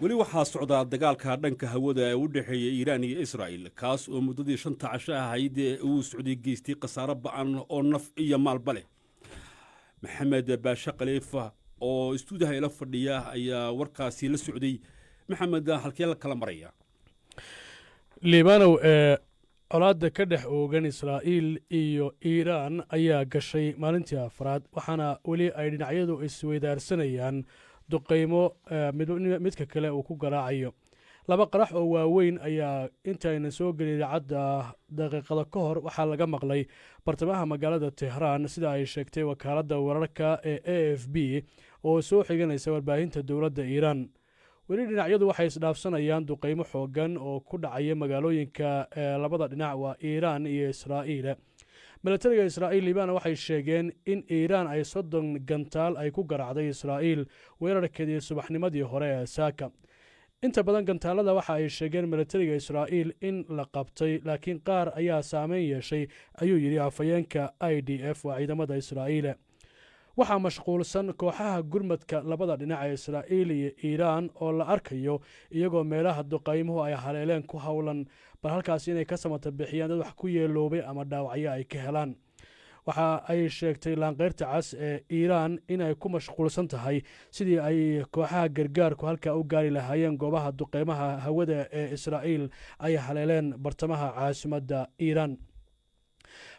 Weli waxaa socdaa dagaalka dhanka hawada ee u dhexeeya Iiraan iyo Israa'il, kaas oo muddadii 5ta casho ahayd ee uu socday geystay khasaaro ba'an oo naf iyo maalba leh. Maxamed Baashe Khaliifa oo istuudiyaha ila fadhiya ayaa warkaasi la socday. Maxamed, halkee la kala maraya? Liibanow, ee colaadda ka dhex oogan Israa'iil iyo Iiraan ayaa gashay maalintii afraad, waxaana weli ay dhinacyadu isweydaarsanayaan duqaymo midka kale uu ku garaacayo. Laba qarax oo waaweyn ayaa intaynan soo gelin idaacadda daqiiqada ka hor waxaa laga maqlay bartamaha magaalada Tehraan, sida ay sheegtay wakaaladda wararka ee AFP oo soo xiganaysa warbaahinta dowladda Iiraan. Weli dhinacyadu waxay isdhaafsanayaan duqaymo xooggan oo ku dhacaya magaalooyinka labada dhinac, waa Iiraan iyo Israa'iil. Milatariga Israa'iil, Liibana, waxay sheegeen in Iiraan ay 30 gantaal ay ku garaacday Israa'iil weerarkeedii subaxnimadii hore ee saaka. Inta badan gantaalada waxa ay sheegeen milatariga Israa'iil in la qabtay, laakiin qaar ayaa saameyn yeeshay, ayuu yidhi afhayeenka IDF, waa ciidamada Israa'iil. Waxaa mashquulsan kooxaha gurmadka labada dhinac ee Israa'iil iyo Iiraan oo la arkayo iyagoo meelaha duqaymuhu ay haleeleen ku howlan, bal halkaasi inay ka samata bixiyaan dad wax ku yeeloobay ama dhaawacyo ay ka helaan. Waxa ay sheegtay Laanqeyrta Cas ee Iiraan inay ku mashquulsan tahay sidii ay kooxaha gargaarku halkaa u gaari lahaayeen goobaha duqeymaha hawada ee Israa'iil ay haleeleen bartamaha caasimadda Iiraan.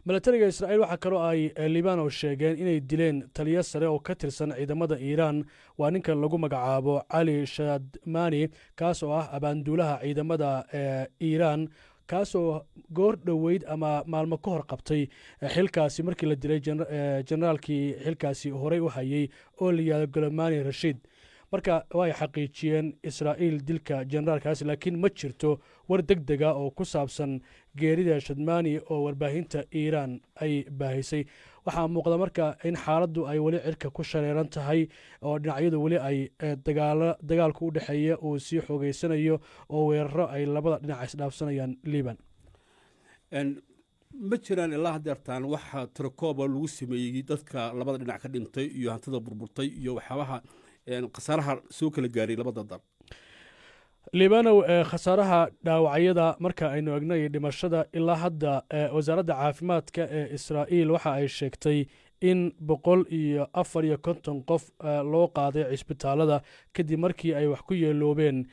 Milatariga Israa'iil waxaa kaloo ay Liibano sheegeen inay dileen taliyo sare oo ka tirsan ciidamada Iiraan, waa ninka lagu magacaabo Cali Shadmani, kaas oo ah abaanduulaha ciidamada Iiraan, kaasoo goor dhoweyd ama maalmo ka hor qabtay xilkaasi markii la dilay generaalkii xilkaasi horey u hayay oo la yihahdo Golomani Rashiid. Marka way xaqiijiyeen Israa'iil dilka generaalkaasi, laakiin ma jirto war deg dega oo ku saabsan geerida Shadmani oo warbaahinta Iiraan ay baahisay. Waxaa muuqda marka in xaaladdu ay weli cirka ku shareeran tahay oo dhinacyadu weli ay dagaalku u dhexeeya uu sii xoogeysanayo oo weeraro ay labada dhinac isdhaafsanayaan, Liban. Ma jiraan ilaa hadeertaan waxa tirakooba lagu sameeyey dadka labada dhinac ka dhintay iyo hantida burburtay iyo waxyaabaha khasaaraha soo kala gaaray labada dal? Liibanow, khasaaraha dhaawacyada marka aynu egnay dhimashada, ilaa hadda wasaaradda caafimaadka ee Israa'iil waxa ay sheegtay in 154 qof loo qaaday cisbitaalada kadib markii ay wax ku yeeloobeen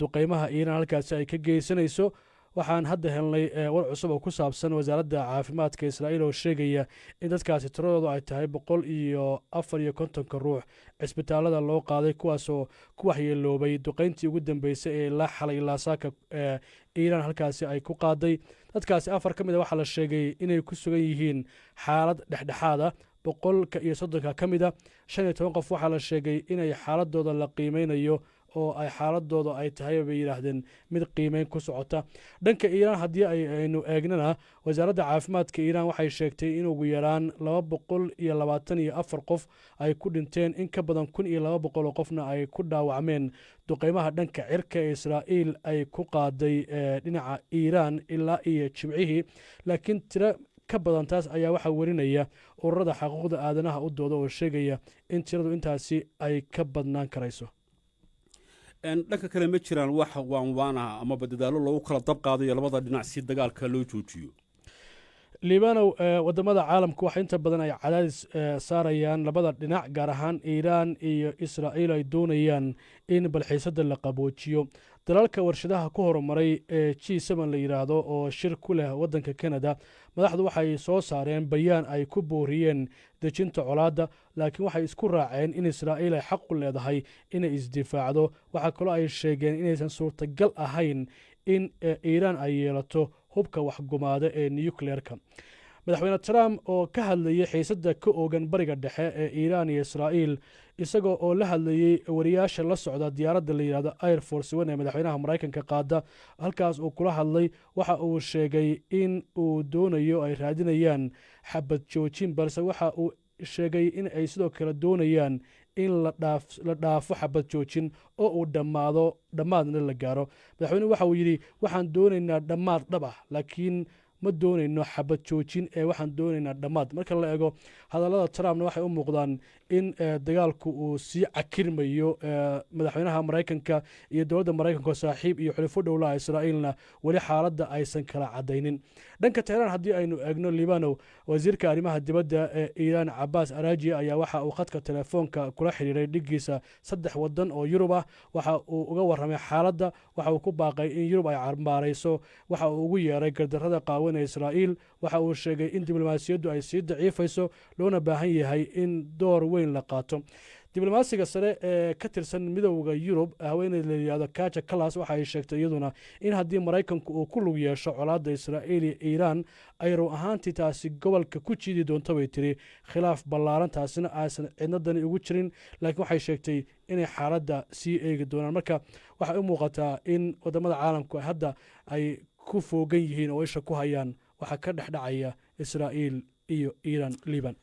duqeymaha Iiraan halkaasi ay ka geysanayso. Waxaan hadda helnay war cusub oo ku saabsan wasaaradda caafimaadka Israa'iil oo sheegaya in dadkaasi tiradoodu ay tahay 154-ka ruux cisbitaalada loo qaaday, kuwaasoo ku waxyeeloobay duqeyntii ugu dambeysay ee ilaa xalay ilaa saaka Iiraan halkaasi ay ku qaaday. Dadkaasi afar ka mid a waxaa la sheegay inay ku sugan yihiin xaalad dhexdhexaada 130-ka ka mid a. 15 qof waxaa la sheegay inay xaaladooda la qiimeynayo oo ay xaaladooda ay tahay, bay yidhaahdeen, mid qiimeyn ku socota. Dhanka Iiraan haddii aynu eegnana, wasaaradda caafimaadka Iiraan waxay sheegtay in ugu yaraan 224 qof ay ku dhinteen, in ka badan 1200 oo qofna ay ku dhaawacmeen duqeymaha dhanka cirka ee Israa'iil ay ku qaaday dhinaca Iiraan ilaa iyo Jimcihii, laakiin tiro ka badan taas ayaa waxaa werinaya ururada xaquuqda aadanaha u dooda oo sheegaya in tiradu intaasi ay ka badnaan karayso. Dhanka kale, ma jiraan wax waanwaan ah amaba dadaalo loogu kala dab qaadayo labada dhinac si dagaalka loo joojiyo? Liibanow, wadamada caalamku waxa inta badan ay cadaadis saarayaan labada dhinac, gaar ahaan Iiraan iyo Israa'iil, ay doonayaan in balxiisada la qaboojiyo. Dalalka warshadaha ku horumaray ee G7 la yidhaahdo oo shir ku leh waddanka Canada, madaxdu waxay soo saareen bayaan ay ku booriyeen dejinta colaadda, laakiin waxay isku raaceen in Israa'iil ay xaq u leedahay inay isdifaacdo. Waxaa kaloo ay sheegeen inaysan suurtagal ahayn in Iiraan ay yeelato hubka waxgumaada ee nucleerka. Madaxweyne Trump oo ka hadlayay xiisadda ka oogan Bariga Dhexe ee Iiraan iyo Israa'iil, isagoo oo la hadlayey wariyaasha la socda diyaaradda la yidhahdo Air Force One ee madaxweynaha Maraykanka qaada, halkaas uu kula hadlay, waxa uu sheegay in uu doonayo ay raadinayaan xabad joojin, balse waxa uu sheegay in ay sidoo kale doonayaan in la dhaafo xabad joojin oo uu dhammaado, dhammaadna la gaaro. Madaxweynuhu waxa uu yidhi: "Waxaan doonaynaa dhammaad dhab ah, laakiin ma doonayno xabad joojin ee waxaan doonaynaa dhammaad." Marka la eego hadallada Trumpna, waxay u muuqdaan In dagaalku uu sii cakirmayo, madaxweynaha Maraykanka iyo dowladda Maraykanka oo saaxiib iyo xulufo dhowlaha Israa'iilna weli xaaladda aysan kala cadaynin. Dhanka Tehraan haddii aynu eegno, Libanow, wasiirka arrimaha dibadda ee Iiraan Cabaas Araji ayaa waxa uu khadka telefoonka kula xiriiray dhigiisa saddex wadan oo Yurub ah. Waxa uu uga warramay xaaladda. Waxa uu ku baaqay in Yurub ay cambaarayso waxa uu ugu yeeray gardarrada qaawan ee Israa'iil. Waxa uu sheegay in diblomaasiyaddu ay sii daciifayso, loona baahan yahay in door weyn la qaato. Diblomaasiga sare ee ka tirsan Midowda Yurub, haweeney la yidhahdo Kaja Kalas, waxa ay sheegtay iyaduna in haddii Maraykanku uu ku lug yeesho colaadda Israa'iil iyo Iiraan, ay run ahaantii taasi gobolka ku jiidi doonto, bay tiri, khilaaf ballaaran, taasina aysan cidna dani ugu jirin. Laakiin waxay sheegtay inay xaaladda sii eegi doonaan. Marka waxay u muuqataa in waddamada caalamku hadda ay ku foogan yihiin oo isha ku hayaan waxa ka dhex dhacaya Israa'iil iyo Iiraan, Liban.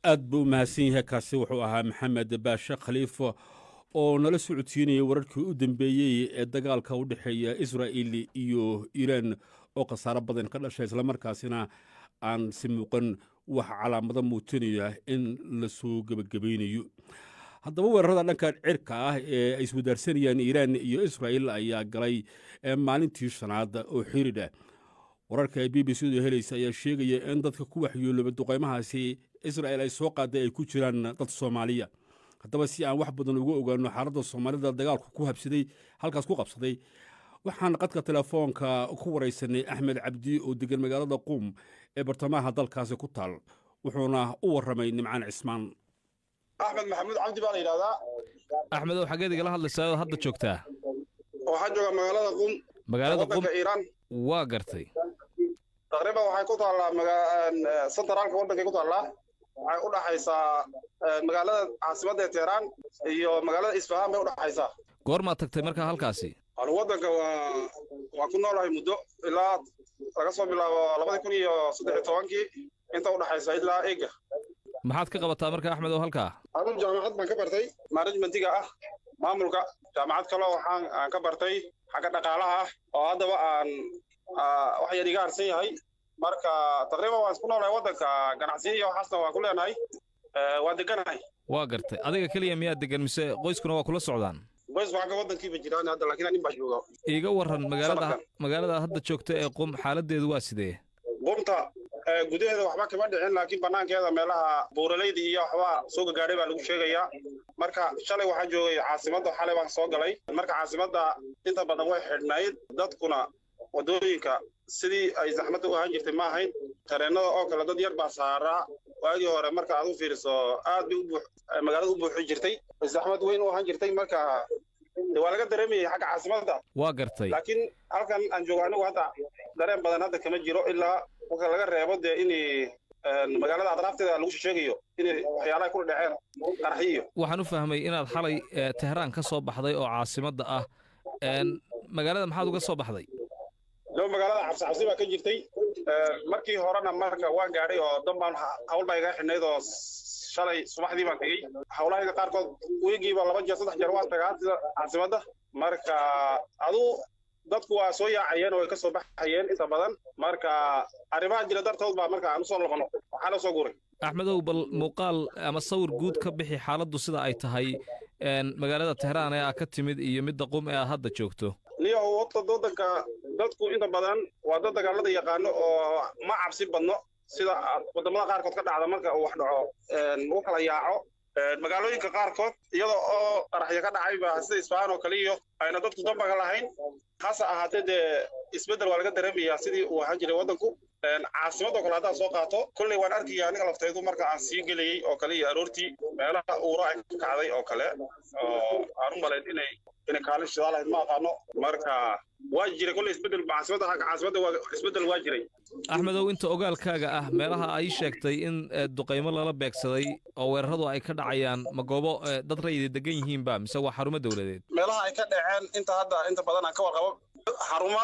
Aad buu u mahadsan yahay. Kaasi wuxuu ahaa Maxamed Baashe Khaliifo oo nala socodsiinayay wararkii u dambeeyey ee dagaalka u dhexeeya Israa'il iyo Iiraan oo khasaaro badan ka dhashay, islamarkaasina aan si muuqan wax calaamado muujinaya in la soo gebagabaynayo. Haddaba weerarada dhanka cirka ah ee ay iswadaarsanayaan Iiraan iyo Israa'il ayaa galay maalintii shanaad oo xiridh ah. Wararka ay BBC du helaysa ayaa sheegaya in dadka ku waxyeelooba duqaymahaasi Israa'il ay soo qaaday ay ku jiraan dad Soomaaliya. Haddaba si aan wax badan uga ogaano xaaladda Soomaalida dagaalku ku habsaday halkaas ku qabsaday, waxaan qadka telefoonka ku waraysanay Axmed Cabdi oo degan magaalada Quum ee bartamaha dalkaasi ku taal, wuxuuna u warramay Nimcaan Cismaan. Axmed Maxamuud Cabdi baa la yidhahdaa. Axmedow, xaggeed igala hadlaysaa oo hadda joogtaa? Waxaan joogaa magaalada Qum. Magaalada Qum. Waddanka Iiraan. Waa gartay. Taqriiban waxay ku taallaa centraalka waddankay ku taallaa. Waxay u dhaxaysaa magaalada caasimadda ee Teheraan iyo magaalada Isfahaan bay u dhaxaysaa. Goormaad tagtay markaa halkaasi? Anu waddanka waa ku noolahay muddo ilaa laga soo bilaabo 2013-kii inta u dhaxaysa ilaa ega. Maxaad ka qabataa markaa, Axmed, oo halkaa? Anu jaamacad baan ka bartay managementiga ah, maamulka. Jaamacad kaloo waxaan aan ka bartay xagga dhaqaalaha ah oo haddaba aan wax yar iga harsan yahay. Marka taqriiban waan isku noolahay waddanka, ganacsiyo iyo waxaasna waan ku leenahay, waan deganahay. Waa gartay. Adiga keliya miyaa degan mise qoyskuna waa kula socdaan? Qoysku xagga waddankiiba jiraan hadda, laakiin nin baa jooga. Iiga warran magaalada. Sanadkan. Magaalada hadda joogta ee Qum xaaladdeedu waa sidee? Qumta gudaheeda waxba kama dhicin, laakiin banaankeeda meelaha buuralayda iyo waxba soo gagaadhay baa lagu sheegayaa. Marka shalay waxaan joogay caasimadda, xalay baan soo galay. Marka caasimadda inta badan way xidhnayd, dadkuna waddooyinka sidii ay zaxmadda u ahaan jirtay ma ahayn. Tareennada oo kale dad yar baa saaraa. Waagii hore marka aad u fiiriso aad bay u buux magaalada u buuxi jirtay, zaxmad weyn u ahaan jirtay. Marka de waa laga dareemayay xagga caasimadda. Waa gartay. Laakiin halkan aan joogo anigu hadda dareen badan hadda kama jiro, ilaa marka laga reebo dee inay magaalada atraafteeda lagu sheegayo inay waxyaalaha ku dhaceen qaraxyo. Waxaan u fahmay inaad xalay Tehraan ka soo baxday oo caasimadda ah. Magaalada maxaad uga soo baxday? Loo magaalada cabsi cabsi baa ka jirtay markii horena. Marka waan gaadhay oo dan baan hawl baa iga xidhnayd oo shalay subaxdii baan tegey. Hawlahayga qaarkood weegiiba laba jeer, saddex jeer waan tagaa sida caasimadda. Marka aduu dadku waa soo yaacayeen oo way ka soo baxayeen inta badan. Marka arrimaha jira dartood baa marka aan usoo noqono, waxaana soo guuray. Axmedow, bal muuqaal ama sawir guud ka bixi xaaladdu sida ay tahay magaalada Tehraan ee aad ka timid iyo midda Qum ee aad hadda joogto. Niyahow, horta waddanka dadku inta badan waa dad dagaalada yaqaano oo ma cabsi badno sida wadamada qaarkood ka dhacda. Marka uu wax dhaco u kala yaaco. Magaalooyinka qaarkood iyada oo qaraxyo ka dhacay ba, sida Isfahaan oo kale, iyo ayna dadku dambaga lahayn. Hase ahaatee dee isbeddel waa laga dareemayaa sidii uu ahaan jiray waddanku. Caasimadoo kale haddaan soo qaato, kolley waan arkaya aniga laftaydu marka aan sii gelayey oo kale iyo aroortii meelaha uura ay ka kacday oo kale oo aan u malayn inay kaalin shidaal ahayd, ma aqaano. Marka waa jiray kolley isbeddel caasimadda, xagga caasimadda waa isbeddel waa jiray. Axmedow, inta ogaalkaaga ah, meelaha ay sheegtay in duqaymo lala beegsaday oo weeraradu ay ka dhacayaan, ma goobo dad rayida degan yihiinba mise waa xarumo dowladeed? Meelaha ay ka dhaceen inta hadda inta badan aan ka warqabo, xarumo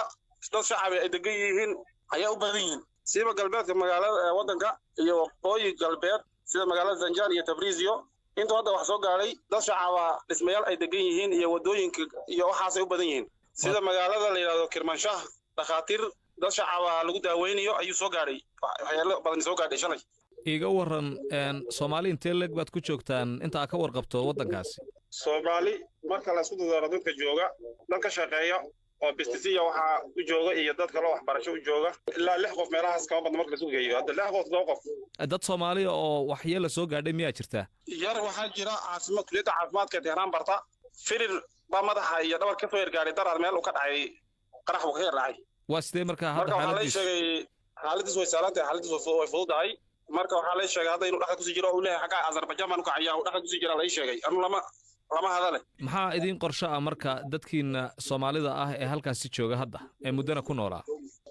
dad shacabi ay degan yihiin ayaa u badan yihiin, siiba galbeedka magaalada waddanka iyo waqooyi galbeed sida magaalada Zanjaan iyo Tabriisiyo. Intuu hadda wax soo gaadhay dad shacaba dhismayaal ay degan yihiin iyo waddooyinka iyo waxaasay u badan yihiin. Sida magaalada la yidhahdo Kirmanshaah, dhakhaatiir dad shacaba lagu daaweynayo ayuu soo gaadhay, waxyaalo badan soo gaadhay shalay. Iiga waran, Soomaali intee leeg baad ku joogtaan inta aad ka warqabto waddankaasi? Soomaali marka la isku dadaaro dadka jooga, dad ka shaqeeya oo bistisiya waxaa u jooga iyo dad kaloo waxbarasho u jooga, ilaa 6 qof meelahaas kama badna marka la isku geeyo hadda, 6 qof, 7 qof. Dad Soomaaliya oo waxyeela soo gaadhay miyaa jirta? Yar waxaa jira caafimaad, kuliyadda caafimaadka ee Tehraan barta, firir baa madaxa iyo dhabar ka soo yargaaray darar meel uu ka dhacay, qarax buu ka yar dhacay. Waa sidee markaa hadda Marka waxaa lay xaaladiisu? sheegay xaaladiis way saalan tahay, xaaladiis way fududahay. Marka waxaa lay sheegay hadda inuu dhexda kusii jiro oo uu leeyahay xagga Azerbaijan baan u kacaya, uu dhexda kusii jira lay sheegay, anu lama hadale. Maxaa idiin qorsho ah marka dadkiina Soomaalida ah ee halkaasi jooga hadda ee muddana ku noolaa?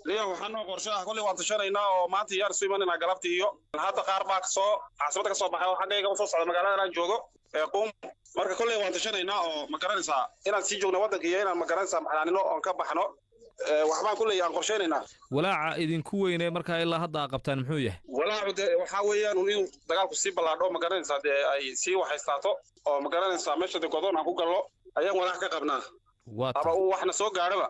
Liya, waxaa noo qorsho ah kolley waan tashanaynaa oo maanta yaan isu imanaynaa galabtii, iyo hadda qaar baa kasoo caasimada ka soo baxay oo xaggayga usoo socda magaalada aan joogo ee Quum. Marka kolley waan tashanaynaa oo ma garanaysaa inaan sii joogno waddanka iyo inaan ma garanaysaa maxlaanino oon ka baxno, waxbaan kolley aan qorshaynaynaa. Walaaca idinku weyne markaa ilaa hadda aa qabtaan muxuu yahay? Walaacu dee waxaa weeyaan un inuu dagaalku sii ballaadho, ma garanaysaa, dee ay sii waxaystaato oo ma garanaysaa meesha dee godoon aan ku gallo ayaan walaac ka qabnaa Waa ama tahay. uu waxna soo gaadhoba.